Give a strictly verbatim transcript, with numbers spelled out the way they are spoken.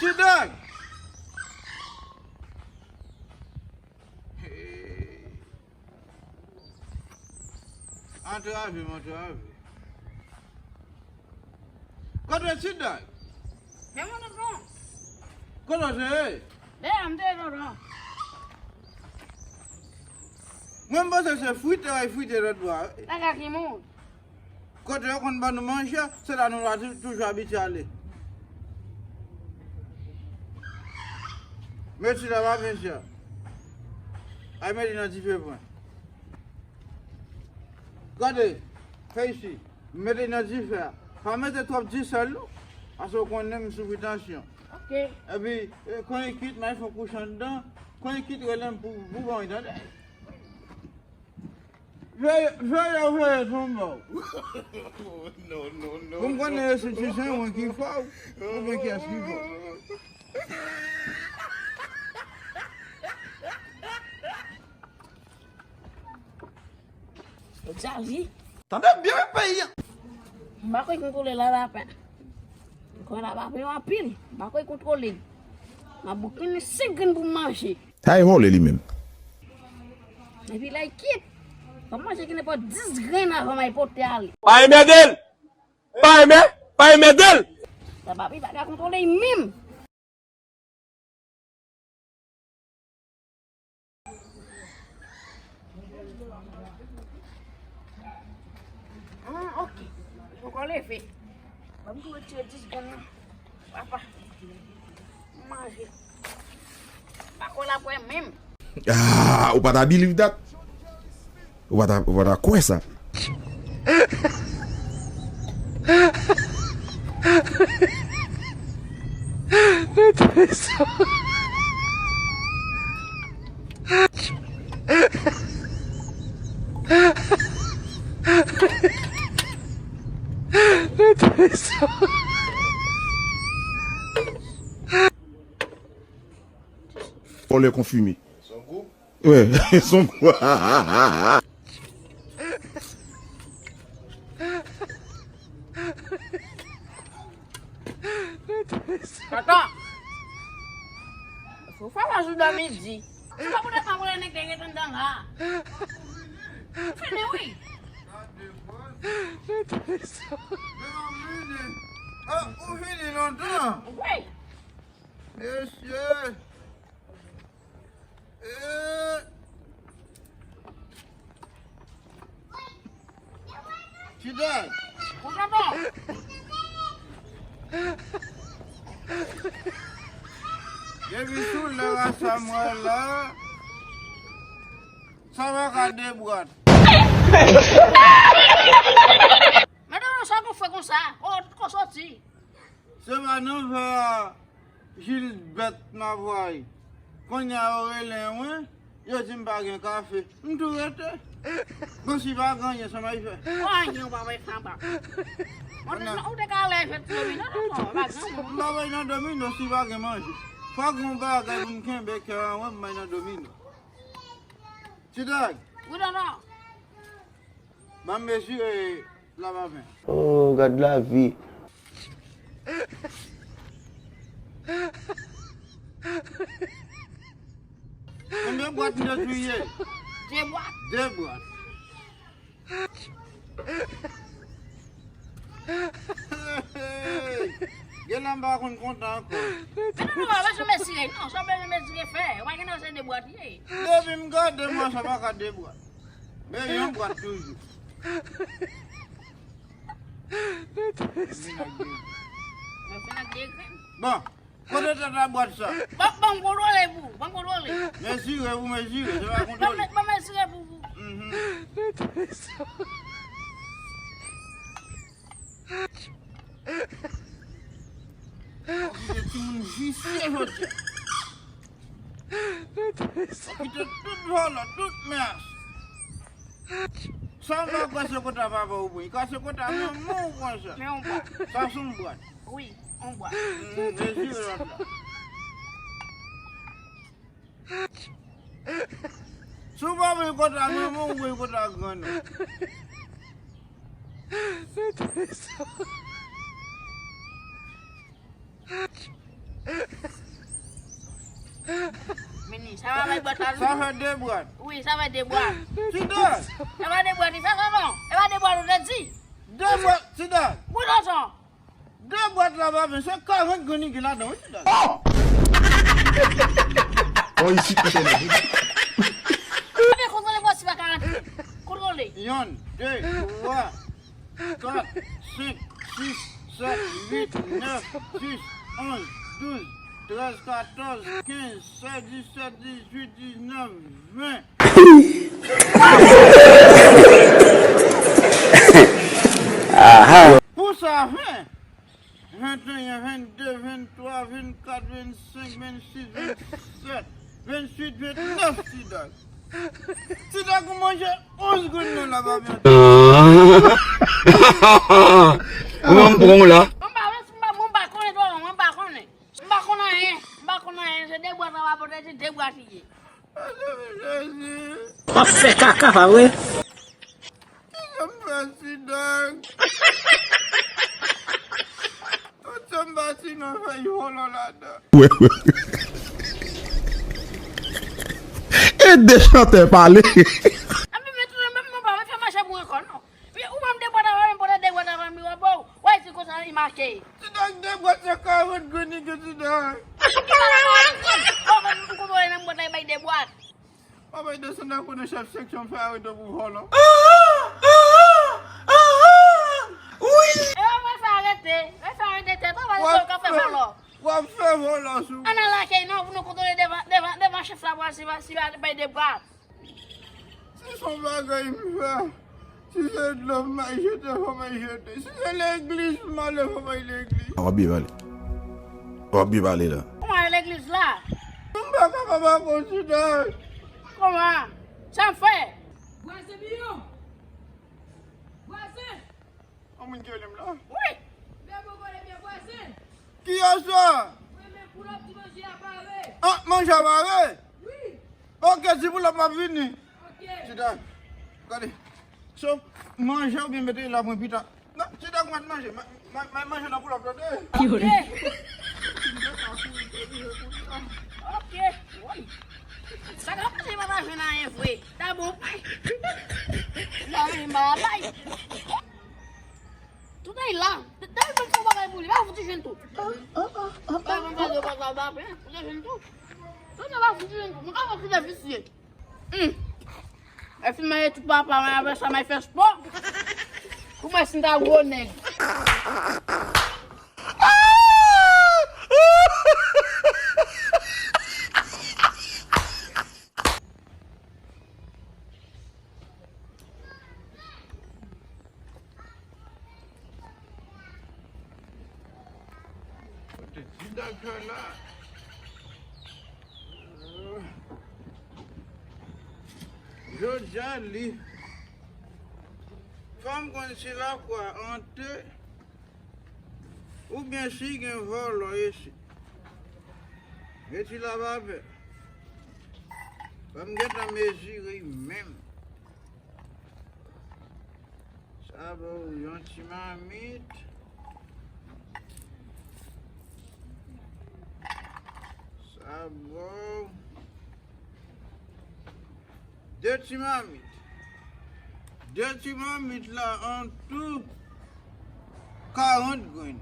Ti Dòg! Hey. Antrave m, antrave. Kote Ti Dòg? Men mwen tonton. Kote w te ye? Dèyè m te ye tonton. Mwen m panse se frite w al frite lòt bò a wi. Kaka ki moun? Kote yo konn ban nou manje, se la nou la tou- toujou abitye ale. Meti la pa byen chè. Ay meti nan dife pwen. Gade, fè isi, mete nan dife a. Pa mete twòp disèl non, paske w konnen m soufri tansyon. Ok. Epi, eh, kon e kwit, m al fè yon kouch anndan, kon e kwit rele m pou, pou ban w tande. Veye, veye, veye tonbe w. Non, non, non. Pou m konnen si se mwen ki fò w, oubyen kiyès ki fò w. Egzajè. Tande byen peyi a. M pa kwè kontwole lavapen. M kwè lavapen yo anpil. M pa kwè kontwole. M ap bouke ni senk grenn pou m manje. Sa e vòlè li menm. Epi lè l kit, m ap manje ki nenpòt dis grenn avan m al pote ale. Pa enmède l! Pa enmè, pa enmède l! Sa papi pa ka kontwole l menm. Ah, ok. Poko leve. Ban m tou retire dis grenn nan. Papa. Manje. Pa kwè l ap wè menm. Ah, ou pa ta believe that? Ou pa ta, ou pa ta kwè sa? Vòlè konfime. Wè, son gwo. Tonton, fò fò w jou dòmi di. Se pa pou letan pou le nèg te ret anndan la. Ou fini wi. Ah, ou fini lontan. Wi. Mesye. Eh. Ti Dòg. Mon papa. Depi sou lè a Samwèl la, sa pa ka debwat. Men non, sa gon fè konsa. Ko, ko soti? Se pa nan vè a Jilbèt Mavway. Kounye a yo rele mwen, yo di m pa gen kafe. M tou rete. Bon, si pa gen anyen, sa m ap fè? Ou anyen, ou pa bay fè anba. Ou te, ou te ka ale fè ti domino, non, non, pa gen anyen. M pa bay nan domino, si pa gen manje. Fòk gen yon bagay pou m kenbe kè an, wè, m bay nan domino. Ti Dòg. Wi, tonton. Ban m mezire lavapen. Oh, gad lavi. Konbyen bwat m te touye? De bwat. De bwat. Genlè m pa konn konte ankò. Men non, non, pa bezwen mezire, non, sa w bezwen mezire fè. Ou pa gen nan se de bwat ye. Depi m gade mwen, sa pa ka de bwat. Men yon bwat toujou. Mwen vin ak de grenn. Bon, kote tèt a bwat sa? Ban, ban m kontwole pou, ban m kontwole. Mezire, ou mezire, se pa kontwole. Ban, ban mezire pou, pou. Mhm. Kite timoun visye jodi a. Kite tout vòlò, tout mès. Sa m pa kwè se kòta papa w pran. Li ka se kòta manman w pran sa. Men yon bwat. Sa se yon bwat. Wi, yon bwat. Mm, mezire lòt la. Si w pa voye kòta manman w, voye kòta grann ou. Se tris. Mini, sa va bay bwat la, wi. Sa fè de bwat. Wi, sa fè de bwat. Ti Dòy. E pa de bwat, sa, sa bon. E pa de bwat, ou te di. De bwat, Ti Dòy. Bout lontan. De bwat la pa ven, se karant grenn ki gen ladan, wi, Ti Dòy. Oh! Oh, isit, mesye. Kontwole bwat si pa karant. Kontwole. Yonn, de, twa, kat, senk, sis, sèt, uit, nèf, dis, onz, douz, trèz, katòz, kenz, sèz, disèt, dizuit, diznèf, ven. Aha. Pou sa, ven. Venteyen, vennde, venntwa, vennkat, vennsenk, vennsis, vennsèt, vennuit, vennèf, Ti Dòy. Ti Dòy, ou manje onz grenn nan la, pa mwen. Ou menm pran w la. Mwen pa, mwen pa, mwen pa konnen, mwen pa konnen. Mwen pa konnen anyen, mwen pa konnen anyen. Se de bwat la, mwen pote, se de bwat li ye. W ap fè kaka, pa vre? Kisa m fè, Ti Dòy? Tout sa m pati nan fè yon vòlò ladan. E de chantè pale. Epi men tou, men mwen pa fè mache pou ankò, non. Wi, ou ban m de bwat avan, men pote de bwat avan, mi wè, bon, wè, se konsa li make. Ti Dòy, de bwat se karant grenn li gen, Ti Dòy. Ou ban m, ou konprann, nan bwat la, bay de bwat. Papa, desann nan konnen chèf seksyon fè arete pou vòlò. Wi. E yo mwen fè arete, mwen fè arete tèt, ou pa di yo ka fè vòlò. W ap fè vòlò sou. Ann al lakay non, pou nou kontwole devan, devan, devan chèf la, pou si, si bay de bwat. Si se yon bagay m fè, si se dlo m bay jete, fò bay jete. Si se legliz m ale, fò bay legliz. W ap byen pale. W ap byen pale la. Kòman e legliz la? M pa kapab akonsidere. Kòman? Sa m fè? Vwazen Biyon! Vwazen! Yon moun ki rele m la? Wi! Bèbou kole byen vwazen! Kiyès sa? Mwen menm, Poulòp di manje a pare. Ah, manje a pare? Wi! Ok, di Poulòp m ap vini. Ok. Ti Dòy, gade. So, manje ou byen mete la mwen pita. Non, Ti Dòy, mwen manje. Ma, ma, ma, manje nan Poulòp, tande. Ok. Ok. Woy. Sa ka pase, pa ta jwenn anyen vre. Ta bon. La, men, ma, bay. Tout ay la. Dèyè mwen fè bagay pou li, pa fouti jwenn tou. Dèyè mwen fè bagay pou li, pa fouti jwenn tou. Tout sa pa fouti jwenn tou. Mwen ka fè tout visye. Hmm. E fin mwen tout papa mwen avè sa mwen fè spò. Pou mwen si m ta gwo nèg. Kote ti dòktè la? Jodi a li. Fò m konn si lakwa ante. Oubyen si gen vòlò isit. Meti la pa pè. Ban m gentan mezire menm. Sa ba w yon ti mamit. Sa ba w de ti mamit. De ti mamit la an tou karant grenn.